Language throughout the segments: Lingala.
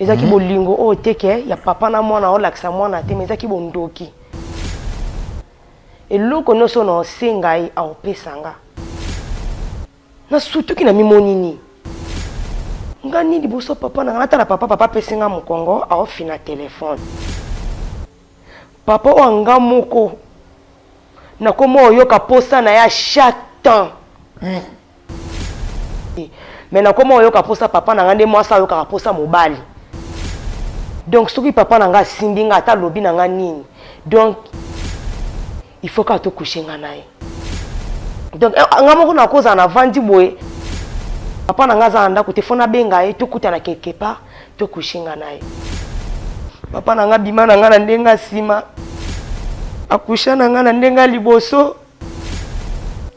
Ezalaki bolingo oyo te ke ya papa na mwana olakisa mwana te, mais ezalaki bondoki. Eloko nyonso na osenga ye aopesa nga. Nasutuki na mimoni nini nga nini liboso papa na nga, natala papa, papa apesi nga mokongo aofina telefone. Papa oyo nga moko nakoma oyoka posa na ye à chaque temps. Mais nakoma oyoka posa papa na nga nde mwasi ayokaka posa mobali. Donc soki papa na nga asimbi nga ata alobi na nga nini, donc il faut kaka tocoucher nga na ye. Donc nga moko nakozala navandi boye, papa na nga aza na ndako te, fo nabenga ye tokutana quelque part tocoucher nga na ye. Papa na nga bima na nga na ndenge ya nsima, akusha na nga na ndenge ya liboso.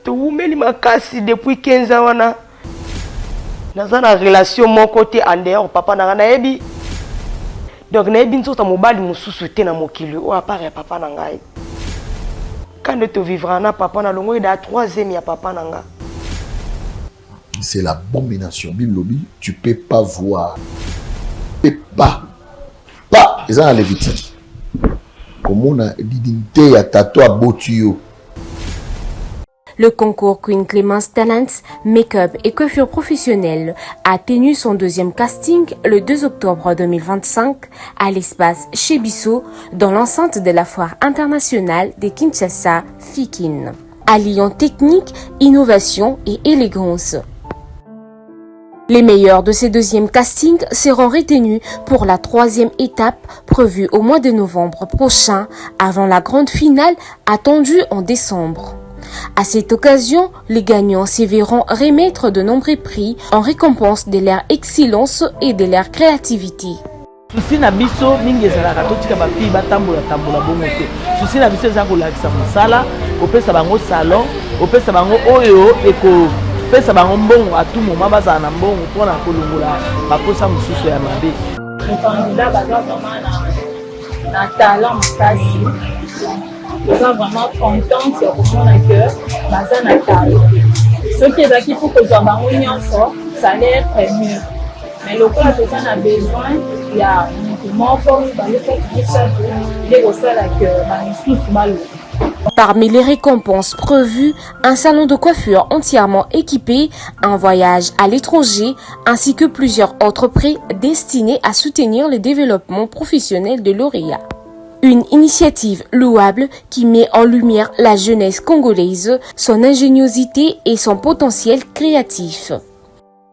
Towumeli makasi depuis 15 ans wana naza na relation moko te en dehors papa na nga. Nayebi, donc nayebi nzoto ya mobali mosusu te na mokili oyo à part ya papa na ngai. Quand nde tovivra na papa na longo eda troisième ya papa na nga. C'est l'abomination. Bible lobi, tu peux pas voir. Tu peux pas. Pas. Eza na Lévitique. Komona dignité ya tato aboti yo. Le concours Queen Clémence Talents, Make-up et coiffure professionnelle a tenu son deuxième casting le 2 octobre 2025 à l'espace chez Bissot dans l'enceinte de la foire internationale de Kinshasa, Fikin. Alliant technique, innovation et élégance. Les meilleurs de ces deuxièmes castings seront retenus pour la troisième étape prévue au mois de novembre prochain avant la grande finale attendue en décembre. À cette occasion, les gagnants se verront remettre de nombreux prix en récompense de leur excellence et de leur créativité. Souci na biso mingi ezalaka totika ba filles batambola tambola bongo te. Souci na biso eza kolakisa mosala, kopesa bango salon, kopesa bango oyo ekopesa bango mbongo à tout moment, bazala na mbongo mpona kolongola baposa mosusu ya mabe. Candidat baza vraiment na talent makasi. Toza vraiment contente ya komona que baza na talent. Soki ezalaki mpo kozwa bango nyonso, ça allait être mieux. Mais lokola toza na besoin ya moto moko, mibale, misato nde kosala que bamisusu baloba. Parmi les récompenses prévues, un salon de coiffure entièrement équipé, un voyage à l'étranger, ainsi que plusieurs autres prix destinés à soutenir le développement professionnel de lauréats. Une initiative louable qui met en lumière la jeunesse congolaise, son ingéniosité et son potentiel créatif.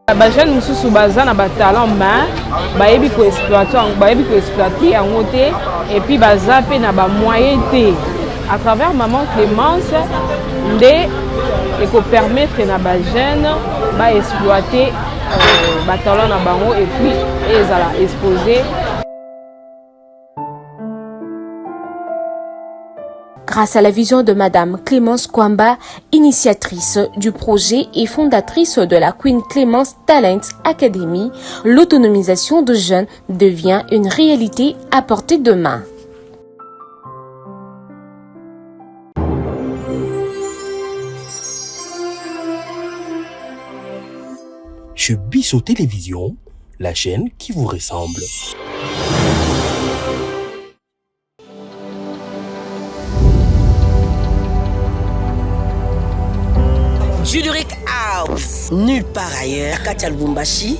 Ba jeunes mosusu baza na ba talent mais bayebi ko exploiter yango, bayebi ko exploiter yango te, et puis baza pe na ba moyens te. À travers Maman Clémence nde eko permettre na ba jeunes ba exploiter ba talent na bango et puis ezala exposé. Grâce à la vision de Madame Clémence Kwamba, initiatrice du projet et fondatrice de la Queen Clémence Talent Academy, l'autonomisation de jeunes devient une réalité à portée de main. Chez Bisso Télévision, la chaîne qui vous ressemble. Juduric House, nulle part ailleurs, Katia Lubumbashi,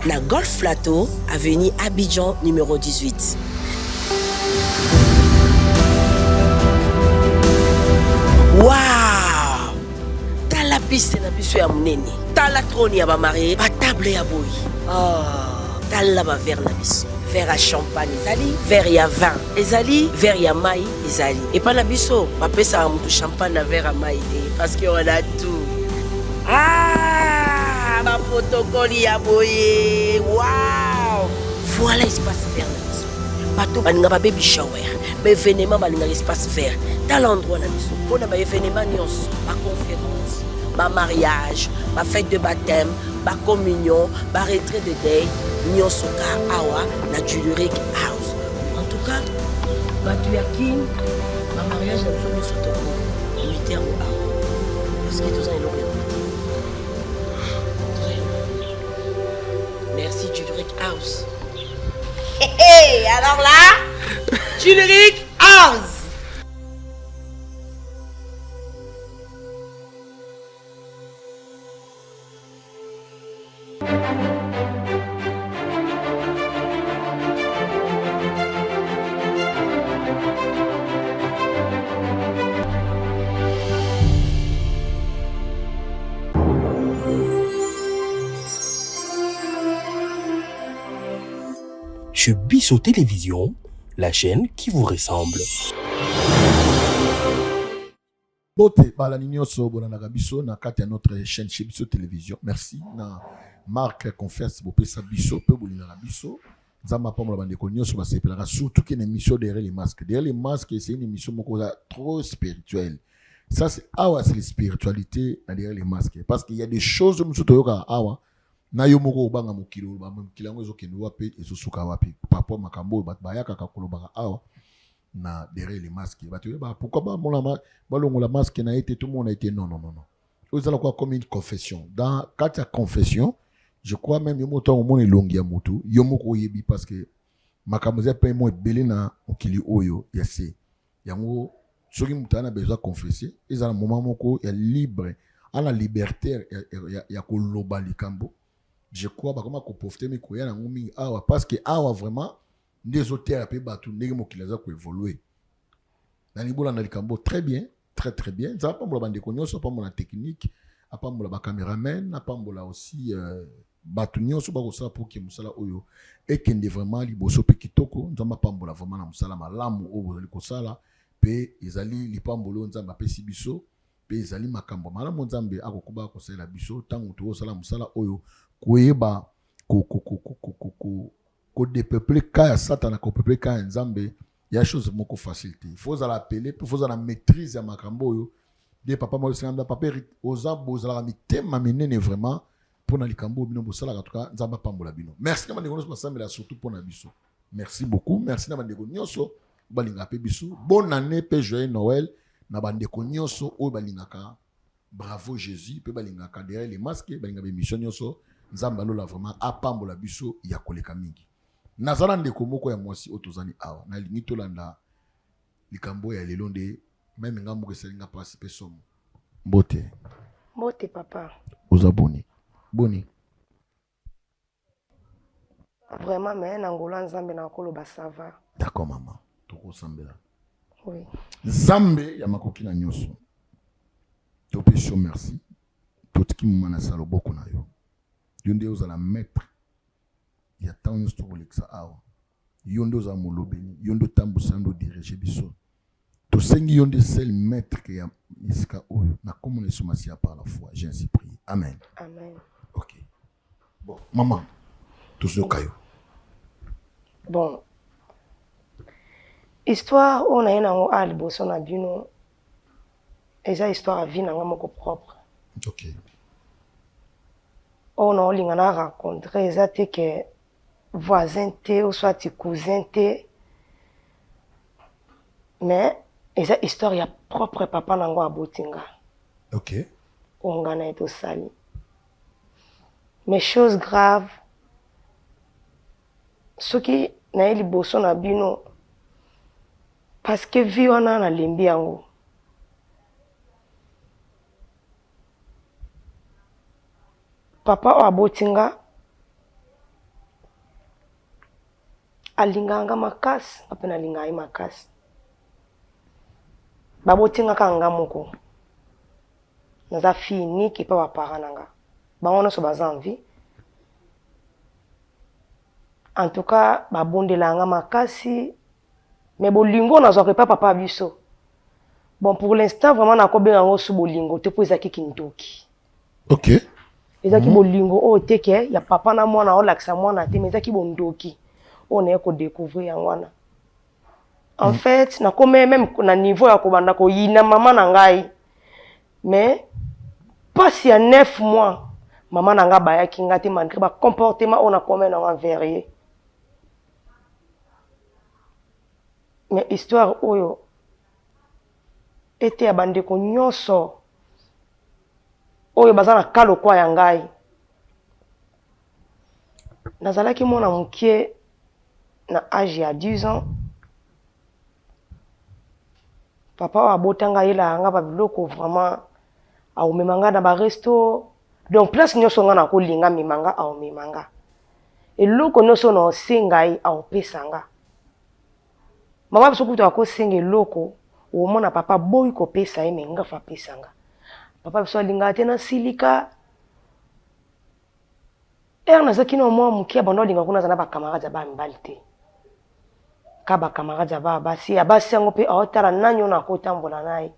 na Golf Plateau, avenue Abidjan numéro 18. Wow! Tala piste na biso ya munene. Tala trône ya ba marié, ba table ya boyi. Oh, tala ba verre na biso. Verre ya champagne ezali, verre ya vin ezali, verre ya mai ezali. Epa na biso bapesaka moto champagne na verre ya mai te parce que on a tout. Ah, ba protocole ya boye. Wow! Voilà espace vert na biso. Bato balinga ba baby shower, ba événement balingaka espace vert. Tala endroit na biso mpona ba événement nyonso, ba conférence, ba mariage, ba fête de baptême, ba communion, ba retrait de deuil, nyonso ka awa na Juduric House. En tout cas, bato ya Kin, ba mariage na biso nyonso toko imite yango awa parce que toza eloko ya kote. Merci Juduric House. Alors là, Chileric House. Chez Bisso Télévision, la chaîne qui vous ressemble. Mbote balandi nyonso bolandaka biso na kati ya notre chaîne chez biso télévision. Merci na marque confiance bopesa biso pe bolingaka biso. Nzambe apambola bandeko nyonso basepelaka surtout que na émission derrière les masques. Derrière les masques c'est une émission moko za trop spirituelle. Ça c'est awa c'est la spiritualité na derrière les masques parce qu'il y a des choses mosusu toyokaka awa na yo moko obanga mokili oloba mokili yango ezokende wapi ezosuka wapi par rapport makambo oyo bato bayakaka kolobaka awa na derrière les masques bato ba pourquoi ba mona ma balongola masque na ye te tomona ye te non non non non oyo eza lokola comme une confession dans kati ya confession je crois même yo moko ntango omona elongi ya motu yo moko oyebi parce que makambo eza mpe mo ebele na mokili oyo ya se yango soki moto aza na besoin confesse ezala moment moko ya libre ana liberté ya, ya, ya, ya koloba likambo je crois bakoma koprofite mingi koya nango mingi awa parce que awa vraiment nde ezoteya mpe bato ndenge mokili aza koevolue nalingi bolanda likambo très bien très très bien nzambe apambola bandeko nyonso apambola technique apambola bacameraman apambola aussi euh, bato nyonso bakosala mpo ke mosala oyo ekende vraiment liboso mpe kitoko nzambe apambola vraiment na mosala malamu oyo bozali kosala mpe ezali lipamboli oyo nzambe apesi biso mpe ezali makambo malamu nzambe akokoba kosalela biso ntango tokosala mosala oyo koyeba ko, ko, ko, ko, ko, ko, ko, ko depeupler cas ya satana ko peupler cas ya nzambe ya chose moko facile te il faut ozala appelé mpe faut ozala na maîtrise ya makambo oyo nde papa moko esenga papa Eric oza bozalaka mitema minene vraiment mpo na likambo oyo bino bosalaka tuka nzambe apambola bino merci na bandeko nyonso basambela surtout mpo na biso merci beaucoup merci na bandeko nyonso balingaka mpe biso bonne année mpe joyeux noël na bandeko nyonso oyo balingaka Bravo Jesus pe balingaka derrière les masques balingaka ba emission nyoso nzambe alola vraiment apambola biso ya koleka mingi naza na ndeko moko ya mwasi oyo tozani awa nalingi tolanda likambo ya lelo nde meme nga moko esali nga pasi pe somo mbote mbote papa oza boni boni Vraiment mais na ngolu ya Nzambe na koloba ça va. D'accord maman, tokosambela. Oui. Nzambe ya makoki na nyonso. Topesi yo merci. Totiki moma na sa loboko na yo. Yo nde ozala maître ya ntango nyonso tokolekisa awa. Yo nde ozala molobeli, yo nde otambusa, yo nde odirige biso. Tosengi yo nde seul maître ya esika oyo na kombo na Yesu Masiya par la foi. J'ai ainsi prié. Amen. Amen. Ok. Bon, maman, tozoyoka yo. Bon, histoire oyo naye nango awa liboso na bino eza histoire ya vie na nga moko propre. Ok. Oyo naolinga na rencontre eza te ke voisin te ou soit cousin te mais eza histoire ya propre papa na ngo aboti nga. Ok. Oyo nga na ye tosali. Mais chose grave soki naye liboso na bino parce que vie wana nalembi yango papa oyo aboti nga alingaka nga makasi nga mpe nalingaka ye makasi baboti nga kaka nga moko Naza fille unique epa ba parents na nga. Bango nionso baza en vie. En tout cas ba bondelaka nga makasi mais bolingo nazwaka epa papa biso. Bon pour l'instant vraiment nako benga yango su bolingo te po ezalaki kindoki. Ok. Ezalaki mm -hmm. bolingo oyo te ke ya papa na mwana olakisa mwana te mais ezalaki bondoki oyo naye ko découvrir yango wana. En mm. fait, nakomi meme na niveau ya kobanda koyina mama na ngai. Mais pasi ya 9 mois mama na ngai bayaki ngai te malgré ba comportement oyo nakomi nango envers ye. Mais histoire oyo eteya bandeko nyonso oyo baza na ka lokwa ya ngai. Nazalaki mwana mokie. na age ya 10 ans, papa oyo abota nga ayelaka nga babiloko vraiment, aomema nga na baresto, donc place nyonso nga nakolinga amema nga, aomema nga. Eloko nyonso na osenga ye, aopesa nga. Mama biso kutu akosenga eloko, omona papa aboyi kopesa ye, me nga fa apesa nga. Papa biso alingaka te nasilika. Heure nazalaki na mwa moke, abanda olinga kuna aza na bacamarade ya bana mibali te, ka bacamarade ya bana basi, ya basi yango mpe aotala nani oyo nakotambola na ye.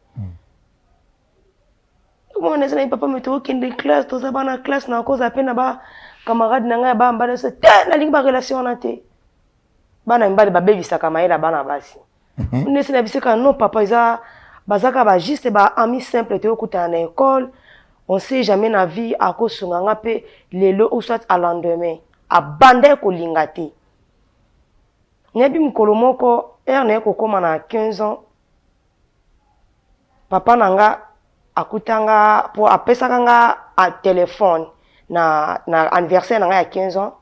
Omona eza na ye papa, me tokokende classe, toza bana classe, nakozala mpe na bacamarade na ngai ya bana mibali nyonso te, nalingi barelation wana te. Bana mibali babebisaka mayele ya bana basi. Ndesi na biso kaka non papa, eza bazaka ba juste ba ami simple, toyokutana na école, on sait jamais na vie, akosunga nga mpe lelo ou soit à lendemain. Abanda ye kolinga te. Nayebi mokolo moko, heure naye kokóma na 15 ans, papa na nga akutanga mpo apesaka nga a telefone na anniversaire na ngai ya 15 ans.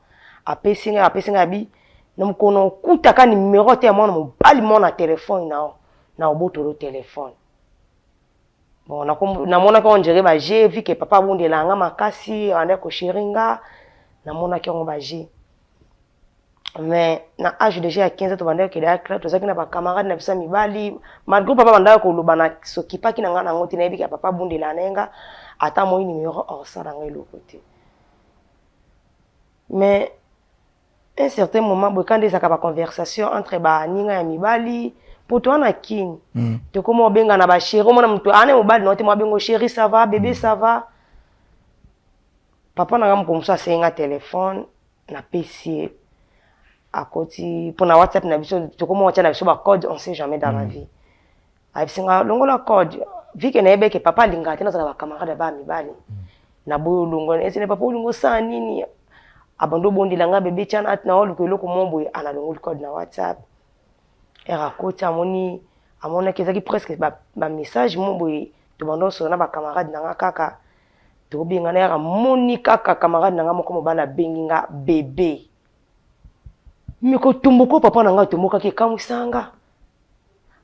Apesi ngai, apesi ngai abi na mokolo okutaka numero te ya mwana mobali moko na telefone na yo, na obotolo telefone. Bon, namonaki on dirait baje, vu que papa abundela nga makasi, abandaki kochérir nga, namonaki yango baje. Mais na âge déjà ya 15 ans, tobandaki kokende ya classe, tozalaki na bacamarade na biso ya mibali. Malgré papa bandaki koloba, na sokipaki na ngai nango te. Nayebi ka papa abundela na ye nga, ata moi numéro osala nga eloko te. Mais un certain moment boye, kanda ezalaka baconversation entre baninga ya mibali, po toa na kini. Tokoma obenga na bachéri, omona moto ana mobali na yo te, mo abengo chéri, ça va bébé, ça va. Papa na nga moko mosusu asengi nga telefone, napesi ye, akoti mpona WhatsApp na biso. Tokoma watya na biso bacode, on sait jamais dans la vie. Ayebisi nga longola code, vu que nayebi ke papa alingaka te nazala bacamarade ya bana mibali. Naboyi olongola. Esene papa olingi osala nini? Abandi obondela nga, bebe tiana na oluka eloko mo boye. Analongoli code na WhatsApp. Ere akoti, amoni, amonaki ezalaki presque bamessage mo boye tobanda osola na bacamarade na nga kaka tobengana. Ere amoni kaka camarade na nga moko mobali abengi nga bebe, me kotomboka papa na nga atombokaki, ekamwisa nga.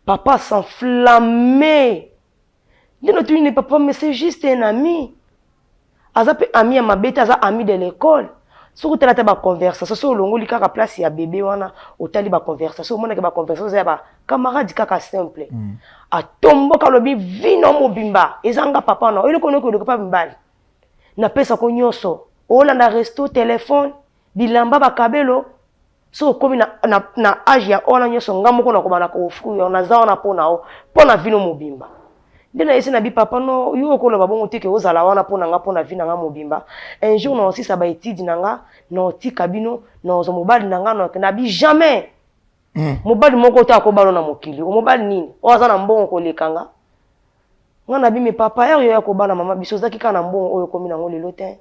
Papa s'enflamme nde natuni ne papa, mais c'est juste un ami, aza mpe ami ya mabe te, aza ami de l'école. Soki otala ata baconversation, soki olongoli kaka place ya bebe wana, otali baconversation, omonaki baconversation eza ya bacamarade kaka simple. Atomboka, alobi vino mobimba eza nga papa na eloko noki oluka pa mibali, napesako nyonso, olanda resto, telefone, bilamba, bakabelo. So okomi na age ya wana nyonso, nga moko nakobanda koofrir yo, naza wana mpo na yo, mpo na vino mobimba. Nde nayesi na bi papa no, yo okoloba bongo te ke ozala wana mpo na nga, mpo na vie na nga mobimba. Un jour na osisa baétude na nga, na otika bino, na ozwa mobali na nga, na bi jamais. Mobali moko te akobala na mokili. Omobali nini oyo aza na mbongo koleka nga? Nga na bi me papa, ere yo ya kobala mama biso, ozalaki kaka na mbongo oyo okomi nango lelo te.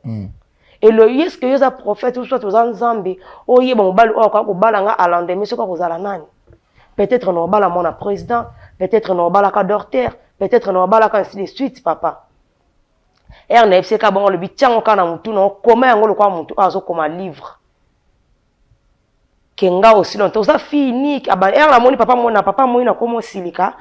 Elo eske yo oza prophète ou soit oza nzambe oyeba mobali oyo akoka kobala nga à lendemain soki akozala nani? Peut-être na obala mwana président, peut-être na obalaka docteur, peut-être na obalaka ainsi de suite. Papa ere nayebisi kaka bongo, alobi tiango kaka na motu na okoma yango lokola motu oyo azokoma livre ke nga aussi longtemps oza fille unique. Ere namoni papa mona papa moi nakoma osilika,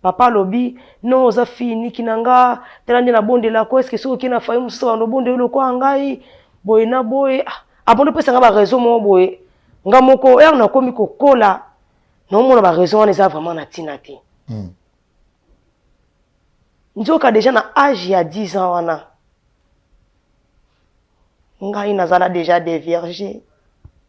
papa alobi non, oza fille unique na nga, tala nde nabondelako, est-ce soki okei na famille mosusu bando obondeli lokola ngai boye na boye? Abondi opesa nga baraison moko boye. Nga moko ere nakomi kokola, naomona baraison wana eza vraiment na ntina te. Nzoka déjà na age ya 10 ans wana, ngai nazala déjà déviergé.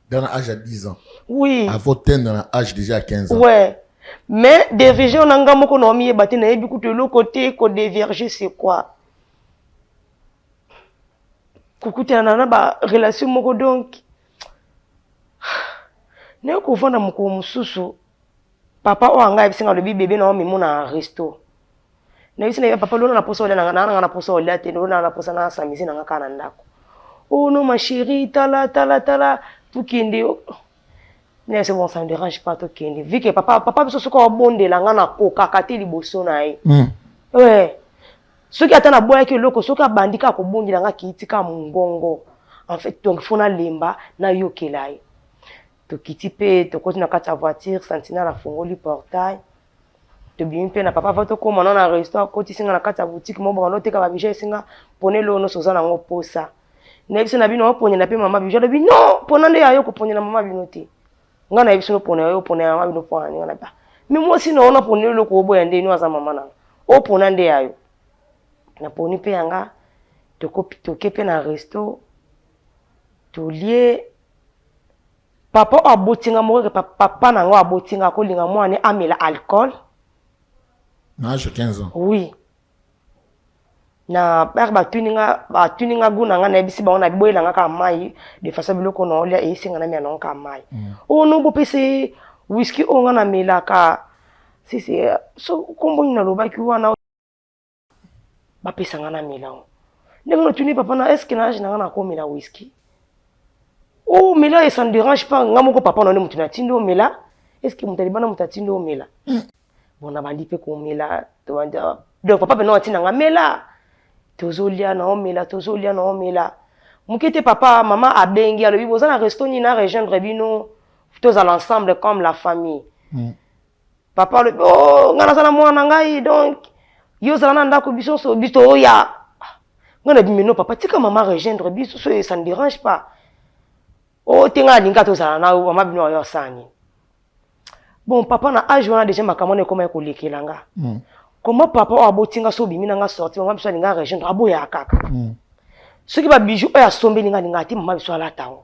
Dans l'âge à 10 ans? Oui. Avant d'atteindre l'âge déjà à 15 ans? Ouais, mais déviergé na nga moko na omiyeba te, nayebi kutu eloko te kodévierger c'est quoi, kokutana na barelation moko. Donc naye kovanda mokolo mosusu, papa oyo anga ayebisi nga, alobi bebe na omemo na resto. Nayebisi na ye papa lona na posa olia na nga, na posa olia te, lona na posa na s'amuser na nga kaka na ndako. Oh non ma chérie, tala tala tala, tokende. Ne c'est bon, ça ne dérange pas, tokende. Vu que papa biso soki abondela nga, nakokaka te liboso na ye. Ouais, soki ata naboyaki eloko, soki abandi kaka kobondela nga, kiiti kaka mongongo en fait, donc faut nalemba nayokela ye. Tokiti mpe tokoti na kati ya voiture, sentinelle afongoli portail, tobimi mpe na papa. Avant tokóma no na resto, akotisi nga na kati ya boutique moko babanda oteka babijoux. Esinga mpona eloko nyonso oza nango posa. Nayebi so na bino oponela mpe mama bijou. Alobi non, mpona nde ya yo koponela mama bino te. Nga nayebi so nopona yo, opona ya mama bino mpona ndenge na ba me mwasi na ona ponela eloko oboya nde no aza mama nanga, opona nde ya yo. Naponi mpe yanga, toke mpe na resto, tolie. Papa oyo abotinga moko, papa na ngo abotinga, akolinga mwana amela alcool. Na âge 15 ans? Oui. Na père batuni nga gu na nga, nayebisi bango na boyela nga kaka mai. De façon biloko na olia eyesinga na mia nango kaka mai. Oyo no bopesa whisky oyo nga namelaka sisi so kombo nini nalobaki wana, bapesa nga namela ngo. Ndenge natuni papa na est-ce na âge na nga nakomela whisky? Omela et ça ne dérange pas. Nga moko papa na nde moto natindi omela. Est ce que moto alibana moto atindi omela? Bon, nabandi mpe komela. Donc papa pena atinda nga mela, tozolia na omela, tozolia na omela moke te. Papa mama abengi, alobi boza na resto nini, na rejoindre bino, tozala ensemble comme la famille. Papa alobi oh, ngai naza na mwana na ngai, donc yo ozala na ndako, biso nyonso biso toya. Ngai na bimeno, papa tika mama rejoindre biso so, ça ne dérange pas. O te, ngai alingi tozala na mama bino ayo asala nini. Bon, papa na âge wana déjà makambo wana ekoma kolekela nga. Comment papa oyo abotinga so obimi na nga sorti, mama biso alinga rejoindre, aboyaka kaka. Soki babijoux oyo asombeli nga, alingaka te mama biso alata yango.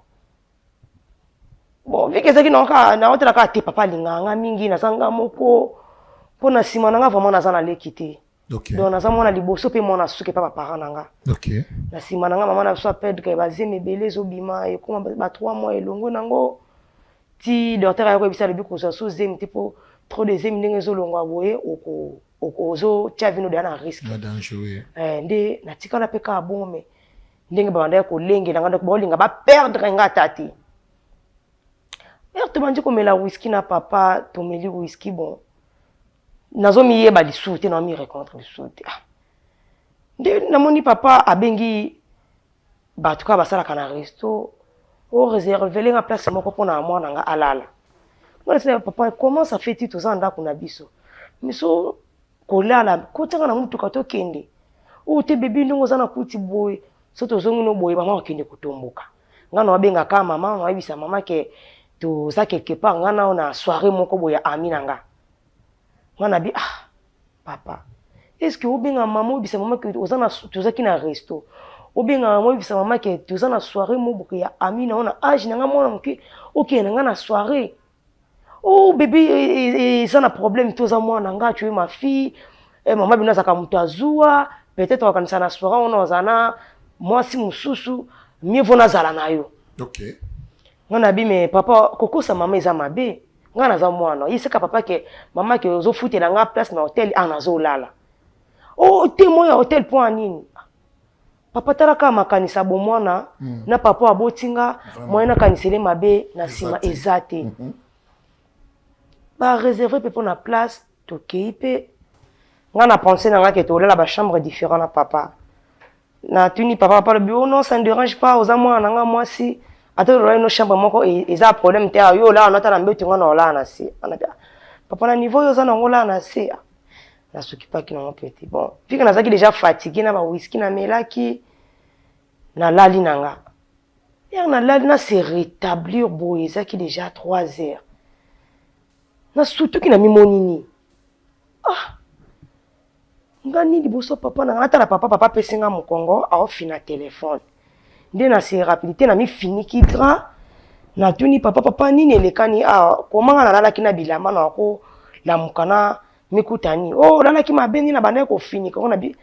Bon, vu que ezalaki naotela kaka te, papa alingaka nga mingi, naza nga moko mpo na nsima na nga vraiment naza na leki te. Donc naza mwana liboso mpe mwana suki epa baparent na nga. Na nsima na nga, mama na biso aperdre bazemi ebele, ezobima, ekoma ba 3 mois elongo nango ti docteur aya koyebisa, alobi kozwa so zemi te mpo trop de zemi ndenge ezolongwa boye ozotia vino deya na risque. Nde natikala mpe kaka bongo. Me ndenge babandaki kolengela nga, donc baolinga baperdre nga ata te. Ere tobandi komela whisky na papa, tomeli whisky. Bon, nazomiyeba lisusu te, naomi reconnaître lisusu te. Ah. Nde namoni papa abengi bato kaka basalaka na resto, oreservele nga place moko mpona mwana nga alala. Ngana papa, comment ça fait ti toza ndako na biso miso kolala, kotanga na mutuka tokende oyo te? Bebi, ndenge oza na kuti boye, so tozongi no boye, mama akende kotomboka. Nga na abengaka mama, nayebisa mama ke toza quelque part, nga nao na soirée moko boye ya ami na nga. Nga nabi ah papa, est ce que obenga mama, oyebisa mama ke oza na tozalaki na resto, obenga mama, oyebisa mama ke toza na soirée moko boye ya ami na yo, na âge na nga mwana moke okende na nga na soirée? Oh bébé, eza na problème te, oza mwana nga, tu es ma fille. Eh, mama bino azalaka moto azuwa, peut-être wakanisa na soirée wana ozala na mwasi mosusu, mieux vaut nazala na yo. Nga nabi me papa, kokosa mama eza mabe, nga naza mwana ye. Seka papa ke mama ke ozofutela nga place na hotel a nazolala. O te, moi ya hotel mpo ya nini? Papa, tala kaka makanisa bomwana na papa aboti nga, moyen nakanisele mabe na nsima eza te. Bareserve mpe mpo na place, tokei mpe. Nga na pense na nga ke tolala bachambre différent na papa. Natuni papa, papa alobi oh non, ça ne dérange pas, oza mwana na nga mwasi, ata tolali no chambre moko eza problème te, yo olala no ata na mbeto, nga na olala na se. Papa, na niveau oyo oza nango, olala na se? Nasokipaki nango mpe te. Bon, vu que nazalaki déjà fatigué na bawiski namelaki, nalali na nga. Heure nalali na se rétablir boye, ezalaki déjà 3 heures. Nasutuki na mimoni nini? Ah, nga nini liboso papa na nga? Natala papa, papa apesi nga mokongo, aofina telefone. Nde na se rapidité na mifiniki drap, natuni papa: papa, nini elekani awa? Koma nga nalalaki na bilamba na kolamuka na mikutani. Oh, olalaki mabe nde na bandaki kofinika ngo. Nabi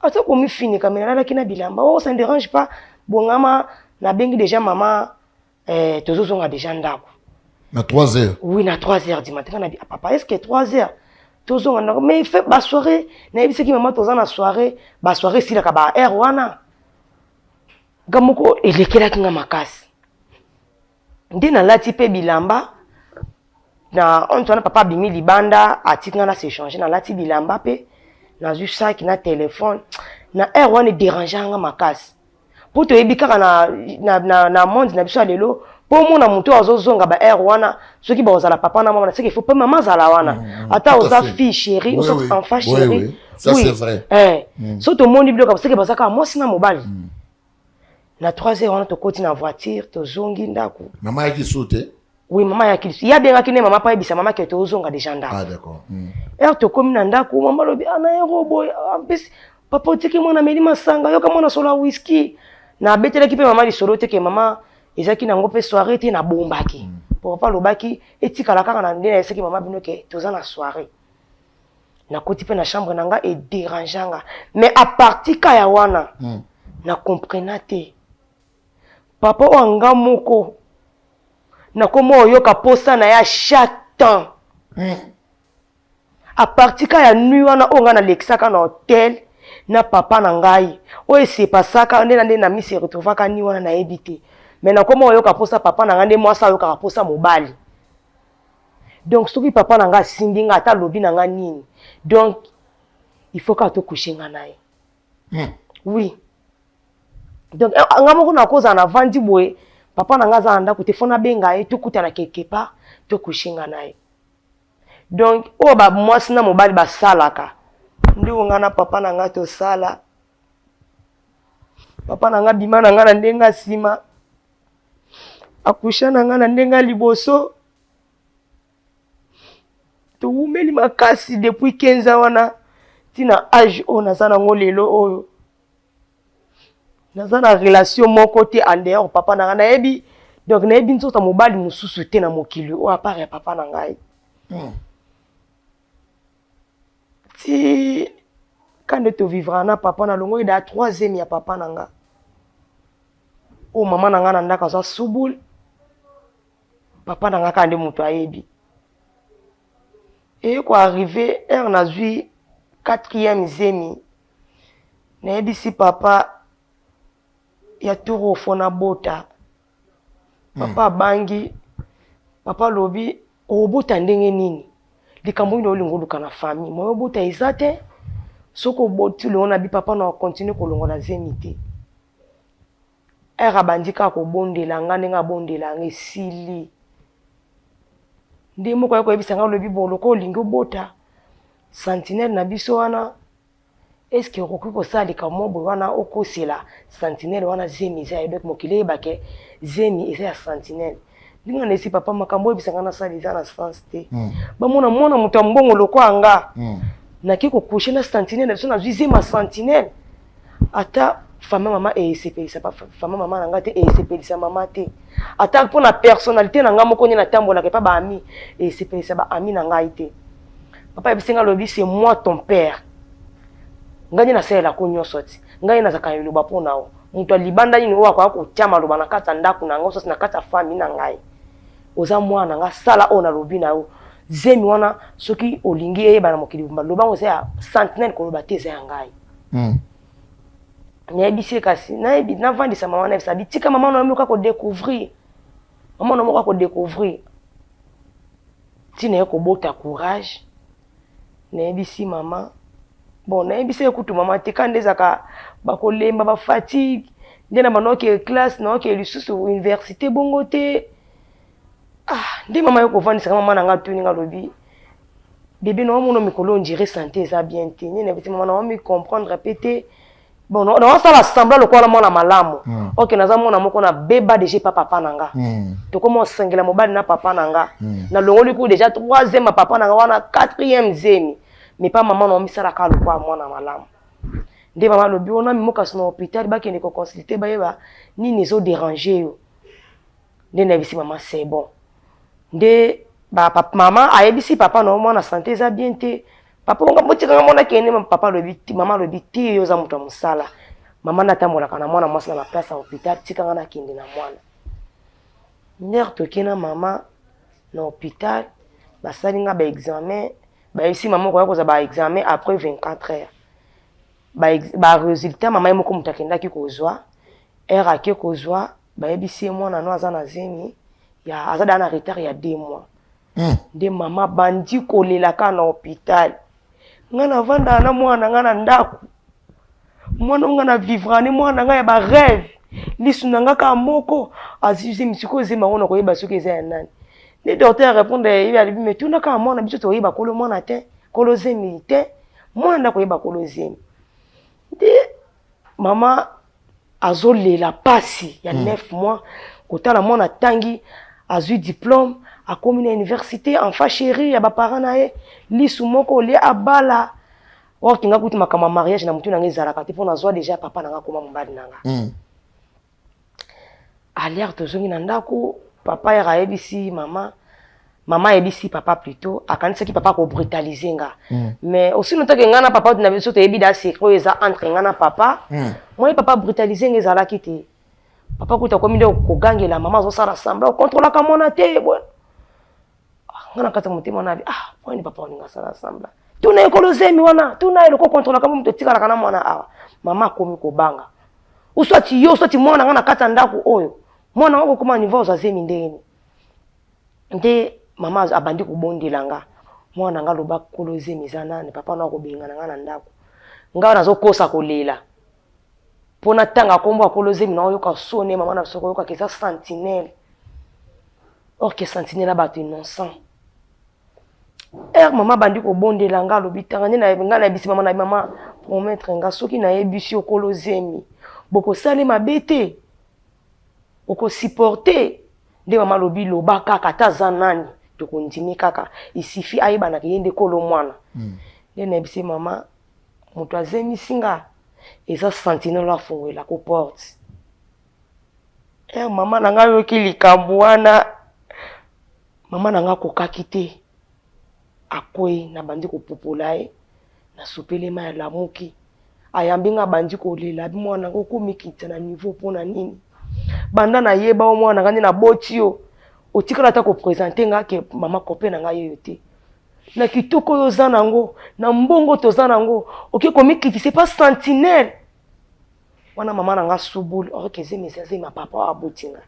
ata komifinika, me nalalaki na bilamba. Oh, ça ne dérange pas, bongama, nabengi déjà mama, tozozonga déjà ndako. Na 3 heures? Oui, na 3 heures du matin. Nabi ah, papa, est ce que 3 heures tozonga ndako? Mais fait basoirée, nayebisaki mama toza na soirée, basoirée esilaka ba heure wana. Nga moko elekelaki nga makasi. Nde nalati mpe bilamba na honte wana. Papa abimi libanda, atiki nga na s'échange, nalati bilamba mpe nazwi saki na telefone. Na heure wana ederange nga makasi mpo toyebi kaka na monde na biso ya lelo. Mpo omona moto oyo azozonga ba heure wana, soki bakozala papa na mama, c'est qu'il faut mpe mama azala wana. Ata Tout à oza fait. fille chérie, Oui, oza oui. enfant Oui, chéri. oui. Ça, c'est vrai. Eh. So tomoni biloko, c'est que baza kaka mwasi na mobali. Na 3 heures wana tokoti na voiture, tozongi ndako. Mama ayaki su te? Oui, mama ayaki lisusu. Ye abengaki nde mama mpo ayebisa mama ke tozonga déjà ndako. Ah, d'accord. Heure tokomi na ndako, mama alobi: "Ah, na ero boye mpesi papa otiki mwana ameli masanga, yoka mwana solo ya whisky." Nabetelaki mpe mama lisolo te ke mama ezalaki nango mpe soirée te, nabombaki. Po papa alobaki etikala kaka na nde nayebisaki mama bino ke toza na soirée. Nakoti mpe na chambre na nga, edérange nga, mais à partir ka ya wana na comprena te papa oyo anga moko nakoma oyoka posa na ye à chaque temps. À partir ka ya nuit wana oyo ngai nalekisaka na hotel na papa na ngai, oyo esepasaka nde na nde na misi retrouvaka ni wana, nayebi te, mais nakoma oyoka posa papa na ngai nde mwasi ayokaka posa mobali. Donc soki papa na ngai asimbi ngai, ata alobi na ngai nini, donc il faut kaka tocoucher nga na ye. Oui, donc nga moko nakozala navandi boye, papa na ngai aza na ndako te, fo nabenga ye, tokutana quelque part, tocoucher nga na ye. Donc oyo bamwasi na mobali basalaka nde oyo ngai na papa na ngai tosala. Papa na ngai bima na ngai na ndenge ya nsima, acoucha na ngai na ndenge ya liboso. Towumeli makasi depuis 15 ans wana ntina age oyo naza nango lelo oyo, naza na relation moko te en dehors papa na ngai. Nayebi, donc nayebi nzoto ya mobali mosusu te na mokili oyo à part ya papa na ngai. Ti ka nde tovivra na papa na longo eda troisième ya papa na nga oyo mama na nga na ndako aza subul, papa na nga kaka nde moto ayebi. Eye koarriver heure nazwi quatrième zemi, nayebisi papa ya tour oyo fo nabota. Papa abangi, papa alobi: "Obota ndenge nini? Likambo nini olinga oluka na famille? Moyo obota eza te. Soki oboti longo na bi." Papa na continue kolongola zemi te. Ere abandi kaka kobondela nga, ndenge abondela nga esili nde moko aye koyebisa nga, olobi: "Bon, lokola olingi obota sentinelle na biso wana, est-ce okoki kosala likambo moko boye wana, okosela sentinelle wana zemi eza ya, donc mokili eyebake zemi eza ya sentinelle?" Ndenge na esi papa, makambo oyebisa nga nasala eza na sens te. Bamona mwana moto ya mbongo lokola nga nake kocoucher na sentinelle na biso, nazwi zemi ya sentinelle. Ata fama mama esepelisa fama mama na nga te, esepelisa mama te, ata mpo na personnalité na nga moko nde natambolaka epa baamis, esepelisa baamis na ngai te. Papa yebisi nga, alobi: "C'est moi ton père, ngai nde nasalelako nyonso ti ngai nazalaka na liloba mpo na yo. Moto alibanda nini oyo akoya kotia maloba na kati ya ndako na ngai, osasi na kati ya famille na ngai? Oza mwana na nga, sala oyo nalobi na yo. Zemi wana, soki olingi eyeba na mokili, loba ngo eza ya sentinelle, koloba te eza ya ngai." Nayebisi ye, kasi nayebi navandisa mama, nayebisa bitika mama na moko akodécouvrir, mama na moko akodécouvrir ntina ye kobota. Courage, nayebisi mama. Bon, nayebisi ye kutu mama te, ka nde ezalaka bakolemba, bafatigue nde na banaoke classe, naoke lisusu université bongo te. Ah, nde mama ye kovandisaka mama na nga, tuni nga, alobi: "Bébé, naomona mikolo on dirait santé eza bien te." Nde nayebisi mama naomi comprendre pe te. Bon, naosala semblant lokola mwana malamu. Ok, naza mwana moko nabeba déjà epa papa na nga. Tokoma osengela mobali na papa na nga. Nalongoli ku déjà troisième ya papa na nga wana, quatrième zemi, mais pa mama naomisalaka lokola mwana malamu. Nde mama alobi wana mimokasi na hôpital, bakende koconsulter, bayeba nini ezodéranger yo. Nde nayebisi mama: "C'est bon." Nde mama ayebisi papa na mwana santé eza bien te. Papa onga botikanga mwana kende. Papa alobi, mama alobi te, yo oza moto ya mosala, mama natambolaka na mwana mwasi na baplace ya hôpital, tikanga nakende na mwana. Ndere toke na mama na hôpital, basali nga baexamen, bayebisi mama okoya kozwa baexamen après 24 heures. Barésultat, mama ye moko moto akendaki kozwa. Heure ake kozwa, bayebisi ye mwana no aza na zemi ya, aza daa na retard ya 2 mois. Nde mama bandi kolela kaka na hôpital. Ngai navandaka na mwana ngai na ndako, mwana nga na vivre ni mwana ngai ya barêve. Lisu na nga kaka moko azwi zemi, sikoyo zemi yango nakoyeba soki eza ya nani? Nde docteur arépondre ye, alobi mais tuna kaka mwana, biso toyeba kolo mwana te, kolo zemi te, mwana nde akoyeba kolo zemi. Nde mama azolela pasi ya 9 mois, kotala mwana atangi, azwi diplôme, akomi na université, enfant chéri ya baparent na ye, lisu moko olie abala. Or kinga kutu makambo ya mariage na mutu na nga ezalaka te, mpo nazwa déjà papa na nga akoma mobali na nga. Aliere tozongi na ndako, papa yaka ayebisi mama, mama ayebisi papa plutôt, akanisaki papa akobrutalize nga. Mais aussi longtemps que nga na papa na biso toyebi da secret oyo eza entre nga na papa, moi papa brutalize nga ezalaki te. Papa kuta akomi nde kogangela mama, azosala semblant, okontrolaka mwana te boye. Nga na kati ya motema na bi, ah, pwani papa olinga asala semblant? Tuna ye kolo zemi wana, tuna ye loko kontrolaka mo moto etikalaka na mwana awa. Mama akomi kobanga, uswati yo uswati mwana nga na kati ya ndako oyo, mwana ngo kokoma niveau azwa zemi ndenge nini? Nde mama abandi kobondela nga, mwana nga aloba kolo zemi eza nani, papa na akobengana nga na ndako. Nga nazokosa kolela mpo natanga nkombo ya kolo zemi, naoyoka soni. Mama na biso koyokaka eza sentinelle, or que sentinelle ya bato innocent. Ere mama abandi kobondela nga, alobi tanga nde nga nayebisi mama na mama, promettre nga soki nayebisi yo kolo zemi bokosala mabe te, okosupporte. Nde mama alobi loba kaka, ata aza nani tokondimi kaka, isifi ayebanaka ye nde kolo mwana. Nde nayebisi mama, moto azemisi nga eza sentinelle afungwelako porte. Ere mama na ngai ayoki likambo wana, mama na ngai akokaki te, akwei, nabandi kopupola ye, nasopelema ya lamuki, ayambi nga, abandi kolela, abi mwana nga okomikitisa na niveau mpona nini? Banda nayeba yo mwana nga nde naboti yo, otikala ata kopresente nga ke mama copain na ngai yeyo te. Na kitoko oyo oza nango, na mbongo toza nango, oke komikitisa epa sentinelle wana. Mama na nga subulu oke zemi eza zemi ya papa oyo aboti nga.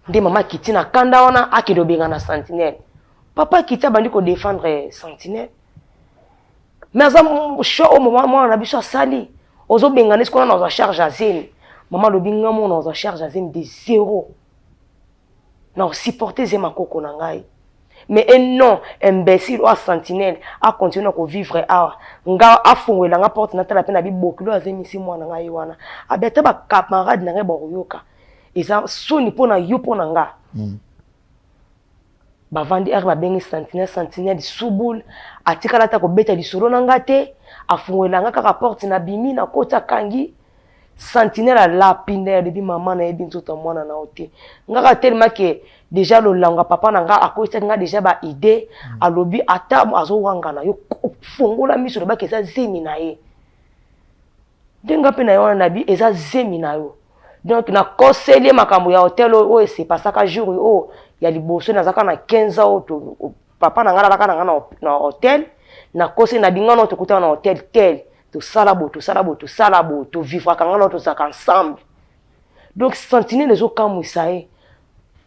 Nde mama akiti na kanda wana, akende obenga na sentinelle. Papa akiti, abandi kodefendre sentinelle, mais aza choix oyo mwana na biso asali, ozobengana esika wana nazwa charge ya zemi. Mama alobi nga mona nazwa charge ya zemi de zéro, na osupporte zemi akoko na ngai, mais e non imbécile oyo sentinelle acontinue na kovivre awa. Nga afungwela nga porte, natala mpe na bibokilo azemisi mwana ngai ye wana, abi ata bacamarade na ngai bakoyoka, eza soni mpo na yo mpo na nga. Bavandi ere babengi sentinelle, sentinelle subul atikala ata kobeta lisolo na nga te, afungwela nga kaka porte, nabimi, nakoti, akangi. Sentinelle alapi nde alobi mama nayebi nzoto ya mwana na yo te. Nga kaka telema ke déjà lolango ya papa na nga akotisaki nga déjà ba idée. Alobi ata azowangana yo, fongola miso, olobaki eza zemi na ye. Nde nga mpe na ye wana nabi eza zemi na yo. Donc nakoseli ye makambo ya hotel oyo esepasaka jour oyo ya liboso nazalaka na 15 ans, oyo papa na nga alalaka na nga na hotel. Nakoseli na binga no tokutana na hotel tel, tosala boye, tosala boye, tosala boye, tovivraka nga na tozalaka ensemble. Donc sentinelle ezokamwisa ye,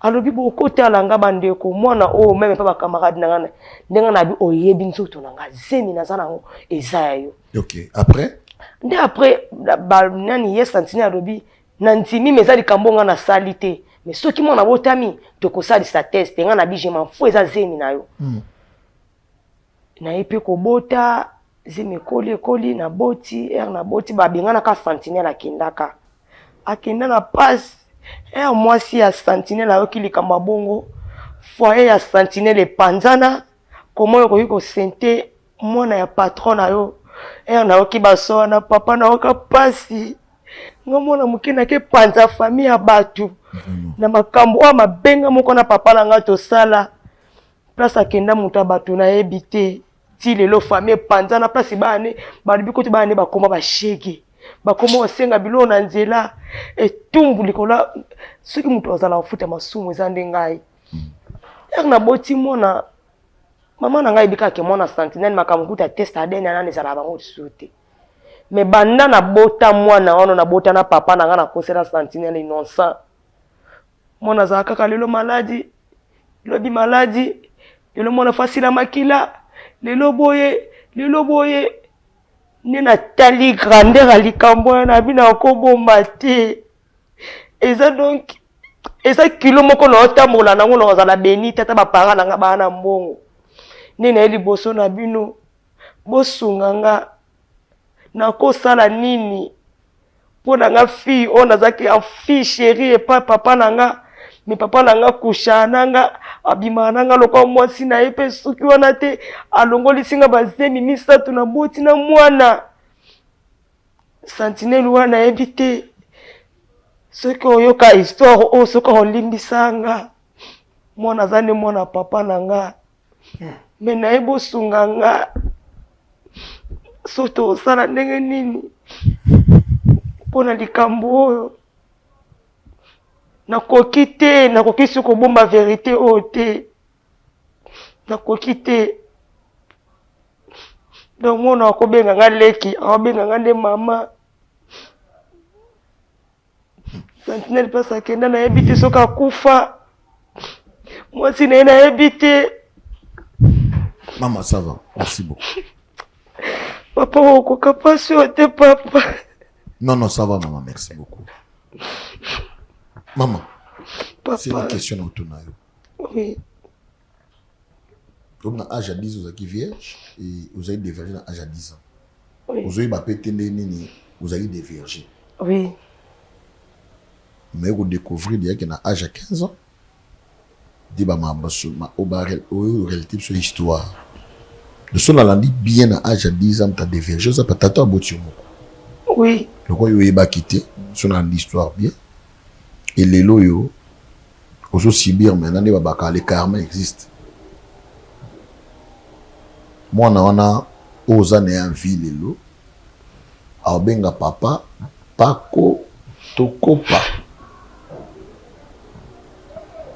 alobi bokotala nga bandeko, mwana oyo meme mpe bacamarade na nga, ndenge nabi oyebi nzoto na nga, zemi naza nango eza ya yo. Ok, après? Nde après nani ye sentinelle alobi na ndimi, mais eza likambo nga nasali te, mais soki mwana botami tokosalisa test. Nga na bi je m'en fous, eza zemi na yo. Naye mpe kobota, zemi ekoli, ekoli, naboti. Ere naboti, babenganaka sentinelle, akendaka, akenda na pasi. Ere mwasi ya sentinelle ayoki likambo ya bongo, foyer ya sentinelle epanzana. Koma oyo okoki kosente mwana ya patron na yo? Ere nayoki baso wana, papa, nayoka pasi. Nga mwana moke nake panza famille ya bato na makambo oyo mabenga moko na papa na nga tosala. Place akenda moto ya bato nayebi te. Ti lelo famille epanzana. Place bana ne balobi kutu bana ne bakoma bashege, bakoma kosenga biloko na nzela, etumbu likolo. Soki moto azala kofuta masumu eza nde ngai. Ere naboti mwana, mama na ngai yebi kaka ke mwana sentinelle, makambo kuta test ADN nani ezalaka bango lisusu te. Mais banda nabota mwana wana, nabota na papa na ngai, nakosela sentinelle innocent. Mwana azala kaka lelo maladi, lobi maladi, lelo mwana fasila makila, lelo boye, lelo boye. Nde natali grandeur ya likambo wana nabi nakobomba te. Eza donc eza kilo moko na otambola nango na kozala beni tata ba parents na nga baa na mbongo. Nde naye liboso na bino bosunga nga nakosala nini mpo na nga fille oyo nazalaki en fille chérie epai papa na nga me papa na nga kusha na nga abimaka na nga lokola mwasi na ye mpe soki wana te alongolisi nga bazemi misato na boti na mwana sentinelle wana nayebi te soki oyoka histoire oyo soki olimbisa nga mwana aza nde mwana papa na nga me naye bosunga nga so tosala ndenge nini mpo na likambo oyo nakoki te nakoki si kobomba verite oyo te nakoki te donc mwana akobenga nga leki akobenga nga nde mama Sentinelle place akenda nayebi te soki akufa mwasi na ye nayebi te. Mama ça va, merci beaucoup. Papa okoka mpasi oyo te papa. Non non ça va maman, merci beaucoup. Maman, c'est une question na otuna yo. Oui. Comme na âge ya 10 ozalaki vierge et ozali dévierge na âge ya 10 ans. Oui. Ozoyeba pe te ndenge nini ozali dévierge. Oui. Mais ko découvrir déjà que na âge ya 15 ans de ba ma oyo réalité biso histoire. De so nalandi bien na âge ya 10 ans ta dévierge oza pa tata aboti yo moko. Oui. Lokola yo oyebaki te so nalandi histoire bien et lelo oyo Ozo subir maintenant nde babaka le karma existe. Mwana wana oyo oza na ye en vie lelo akobenga papa pako to kopa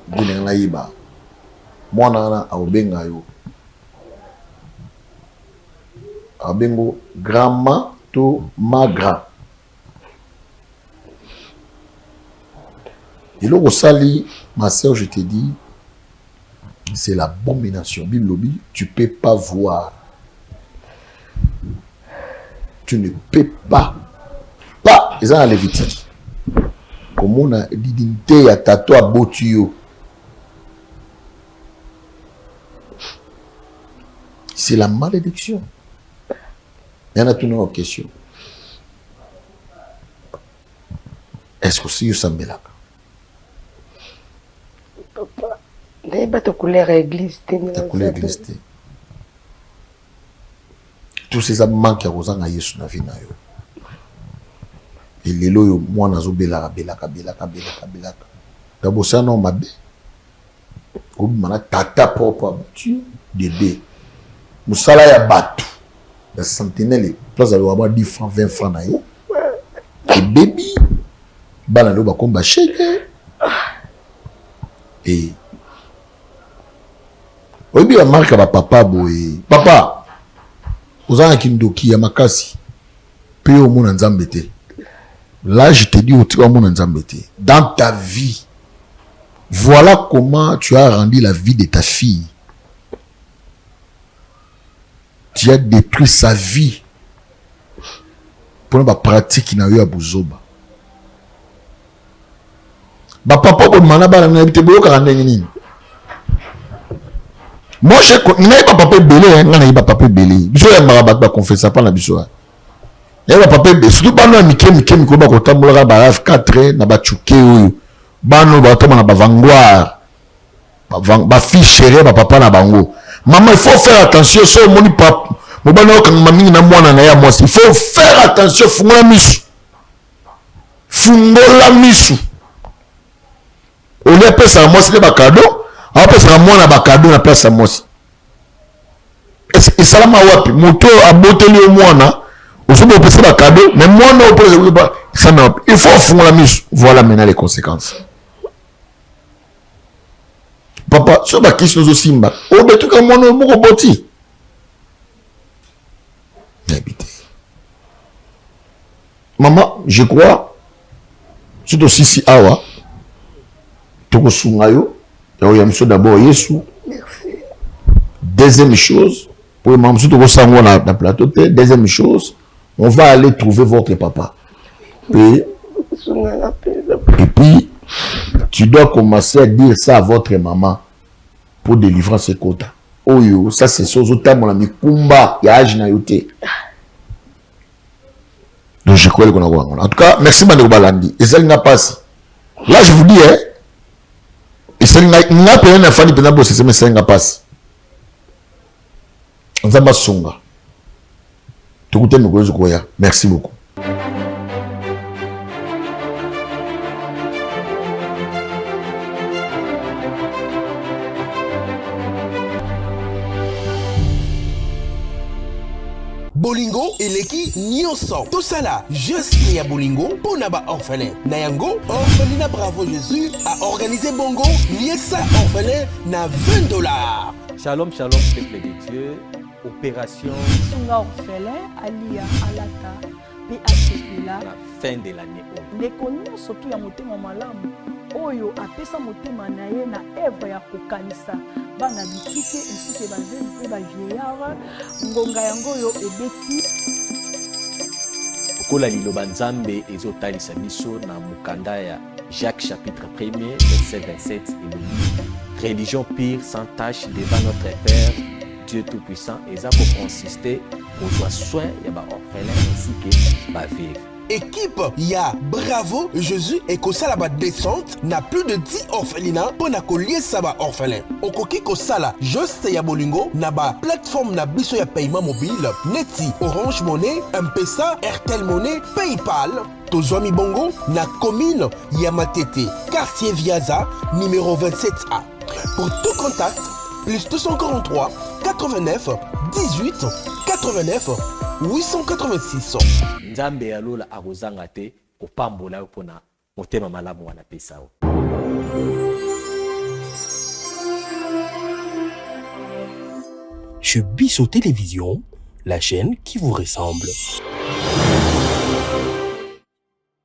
nde ndenge nayeba mwana wana akobenga yo akobengo grandma to magra. Eloko osali ma sœur je te dis c'est l'abomination bible elobi tu peux pas voir tu ne peux pas pas eza na Levitique komona dignité ya tata aboti yo c'est la malédiction ya natuna yo question Est-ce que aussi osambelaka? Papa, nayeba ta couleur ya église te. Ta couleur église te. Tout ces manque ya kozanga Yesu na vie na yo. Et lelo oyo mwana azobelaka belaka belaka belaka belaka. D'abord ça mabe. Obima na tata propre abuti yo de deux. Musala ya batu ya sentinelle place aloba mwa 10 francs 20 francs na ye ebebi bana lelo bakomi bashege e oyebi bamarke ya bapapa boye papa oza na kindoki ya makasi mpe yo omona nzambe te là je te dis otika omona nzambe te dans ta vie voilà comment tu as rendu la vie de ta fille tu as détruit sa vie mpona bapratique na yo ya buzoba bapapa bobima na bana nayebi te boyokaka ndenge nini moi je nayebi bapapa ebele ngai nayebi bapapa ebele biso oyambaka bato baconfessa mpa na biso nayebi bapapa ebele surtout bana ya mike mike mikolo bakotambolaka ba raf 4 na bacuke oyo bana oyo bakotambola na bavangoire ba fille chérie ba papa na bango maman il faut faire attention so omoni papa mobali na okangama mingi na mwana na ye ya mwasi il faut faire attention fungola misu fungola misu olie apesaka mwasi nde bakado apesaka mwana bakado na place ya mwasi esalama wapi moto oyo aboteli yo mwana ozobi opesa bakado mais mwana oyo mpo esalama wapi il faut ofungola misu voilà maintenant les conséquences papa soki bakisi ozosimba obetuka mwana oyo moko boti nayebi te mama je crois soki tosisi awa tokosunga yo ya oya biso d'abord yesu deuxième chose oyo mama mosusu tokosango na, na plateau te deuxième chose. On va aller trouver votre papa. Et, et puis, tu dois commencer à dire ça à votre maman pour délivrer ce quota. Oyo, ça c'est ça, ozotambola mikumba ya age na yo te. Donc je crois qu'on a En tout cas, merci bandeko balandi. Ezali nga pasi. Là je vous dis hein, esali nga nga pena na fani pena bosese mais esali nga pasi. Nzambe asunga. Tokutani mokolo ezokoya. Merci beaucoup. Bolingo eleki nyonso. Tosala geste ya bolingo mpo na ba orphelin. Na yango, orphelinat Bravo Jesus a organisé bongo liesa orphelin na 20 dollars. Shalom, shalom, peuple de Dieu. Opération. Sunga orphelin alia alata pe asepela. Na fin de l'année oyo. Ndeko nyonso tu ya motema malamu oyo apesa motema na ye na evre ya kokanisa bana bitike ainsi que bazemi mpe ba vieillard ngonga yango oyo ebeti. Lokola liloba Nzambe ezotalisa biso na mokanda ya Jacques chapitre 1er verset 27 elobi religion pure sans tache devant notre Père Dieu tout puissant eza ko consister kozwa soin ya ba orphelins ainsi que ba veuves. Equipe ya Bravo Jesus ekosala ba descente na plus de 10 orphelinats mpo na koliesa ba orphelins. Okoki kosala geste ya bolingo na ba plateforme na biso ya paiement mobile neti Orange Money, M-Pesa, Airtel Money, PayPal. Tozwami bongo na commune ya Matete, quartier Viaza, numéro 27A. Pour tout contact, plus 243 89 18 89 886. Nzambe ya lola akozanga te kopambola yo pona motema malamu wana apesa yo. Chez Biso Télévision, la chaîne qui vous ressemble.